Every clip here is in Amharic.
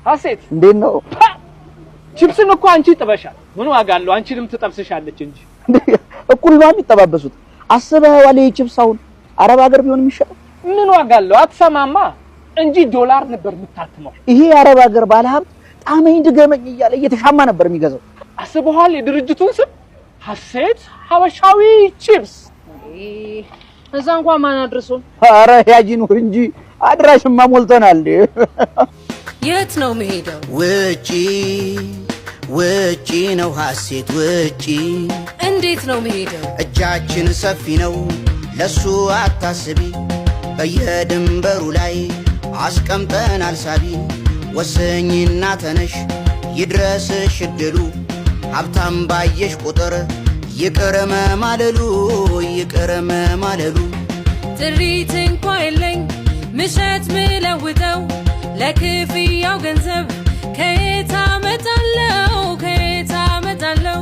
ሀሴት። እንዴት ነው? ቺፕስን እኮ አንቺ ጥበሻል። ምን ዋጋ አለው? አንቺንም ትጠብስሻለች እንጂ። እኩል ነው የሚጠባበሱት። አስበኸዋል? ይሄ ቺፕስ አሁን አረብ ሀገር ቢሆን የሚሸጠው ምን ዋጋ አለው? አትሰማማ እንጂ ዶላር ነበር የምታትመው። ይሄ የአረብ ሀገር ባለሀብት ጣመኝ ድገመኝ እያለ እየተሻማ ነበር የሚገዛው። አስበኋል? የድርጅቱን ስም ሀሴት ሀበሻዊ ቺፕስ። እዛ እንኳን ማን አድርሶን? ኧረ ያጂኑር እንጂ አድራሽማ ሞልተናል። የት ነው የምሄደው? ውጪ፣ ውጪ ነው ሐሴት ውጪ። እንዴት ነው የምሄደው? እጃችን ሰፊ ነው፣ ለሱ አታስቢ። በየድንበሩ ላይ አስቀምጠናል ሳቢ። ወስኝና ተነሽ፣ ይድረስሽ እድሉ። ሀብታም ባየሽ ቁጥር ይቅር መማለሉ፣ ይቅር መማለሉ። ጥሪት እንኳ የለኝ ምሸት ምለውጠው፣ ለክፍያው ገንዘብ ከየት አመጣለው? ከየት አመጣለው?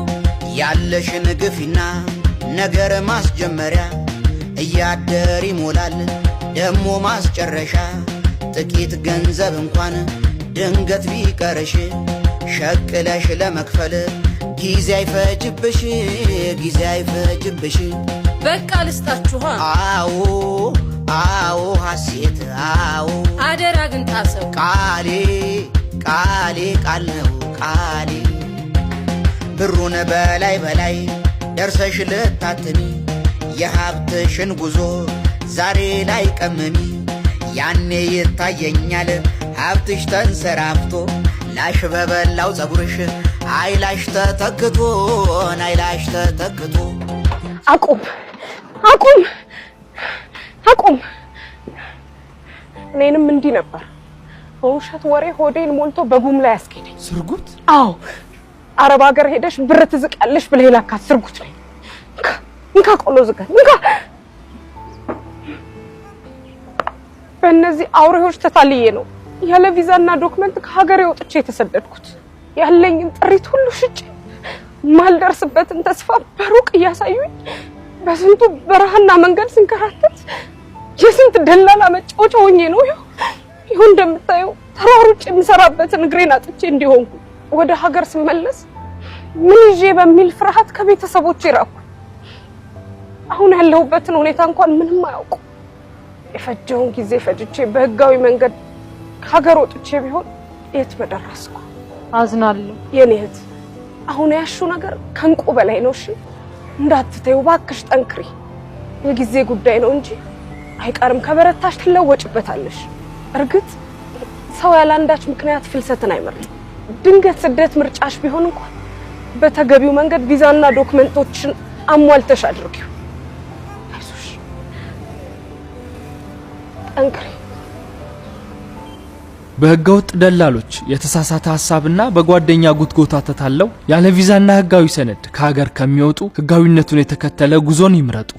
ያለሽን ግፊና ነገር ማስጀመሪያ፣ እያደር ይሞላል ደሞ ማስጨረሻ። ጥቂት ገንዘብ እንኳን ድንገት ቢቀርሽ ሸቅለሽ ለመክፈል ጊዜ አይፈጅብሽ፣ ጊዜ አይፈጅብሽ። በቃ ልስጣችኋ። አዎ አዎ ሐሴት አዎ። አደራ ግን ጣሰው። ቃሌ ቃሌ ቃል ነው ቃሌ። ብሩን በላይ በላይ ደርሰሽ ልታትሚ፣ የሀብትሽን ጉዞ ዛሬ ላይ ቀምሚ። ያኔ ይታየኛል ሀብትሽ ተንሰራፍቶ፣ ላሽ በበላው ፀጉርሽ አይላሽ ተተክቶ፣ አይላሽ ተተክቶ። አቁም! አቁም! አቁም! እኔንም እንዲህ ነበር በውሸት ወሬ ሆዴን ሞልቶ በጉም ላይ ያስኬደኝ። ስርጉት? አዎ፣ አረብ ሀገር ሄደሽ ብር ትዝቂያለሽ ብለህ የላካት ስርጉት ነኝ። እንካ፣ እንካ፣ ቆሎ ዝጋት፣ እንካ። በእነዚህ አውሬዎች ተታልዬ ነው ያለ ቪዛና document ከሀገሬ ወጥቼ የተሰደድኩት። ያለኝን ጥሪት ሁሉ ሽጬ፣ ማልደርስበትን ተስፋ በሩቅ እያሳዩኝ፣ በስንቱ በረሃና መንገድ ስንከራተት፣ የስንት ደላላ መጫወቻ ሆኜ ነው ይኸው ይኸው እንደምታየው ተሯሩጬ የምሰራበትን እግሬን አጥቼ እንዲሆንኩ። ወደ ሀገር ስመለስ ምን ይዤ በሚል ፍርሃት ከቤተሰቦቼ ራቅኩ። አሁን ያለሁበትን ሁኔታ እንኳን ምንም አያውቁ። የፈጀውን ጊዜ ፈጅቼ በህጋዊ መንገድ ከሀገር ወጥቼ ቢሆን የት በደረስኩ። አዝናለሁ። የኔ እህት፣ አሁን ያሹ ነገር ከእንቁ በላይ ነው። እሺ፣ እንዳትተይው እባክሽ፣ ጠንክሪ። የጊዜ ጉዳይ ነው እንጂ አይቀርም። ከበረታሽ ትለወጭበታለሽ። እርግጥ ሰው ያለ አንዳች ምክንያት ፍልሰትን አይመርጥም። ድንገት ስደት ምርጫሽ ቢሆን እንኳን በተገቢው መንገድ ቪዛና ዶክመንቶችን አሟልተሽ አድርጊው። አይዞሽ፣ ጠንክሪ። በህገወጥ ደላሎች የተሳሳተ ሀሳብና በጓደኛ ጉትጎታ ተታለው ያለ ቪዛና ህጋዊ ሰነድ ከሀገር ከሚወጡ ህጋዊነቱን የተከተለ ጉዞን ይምረጡ።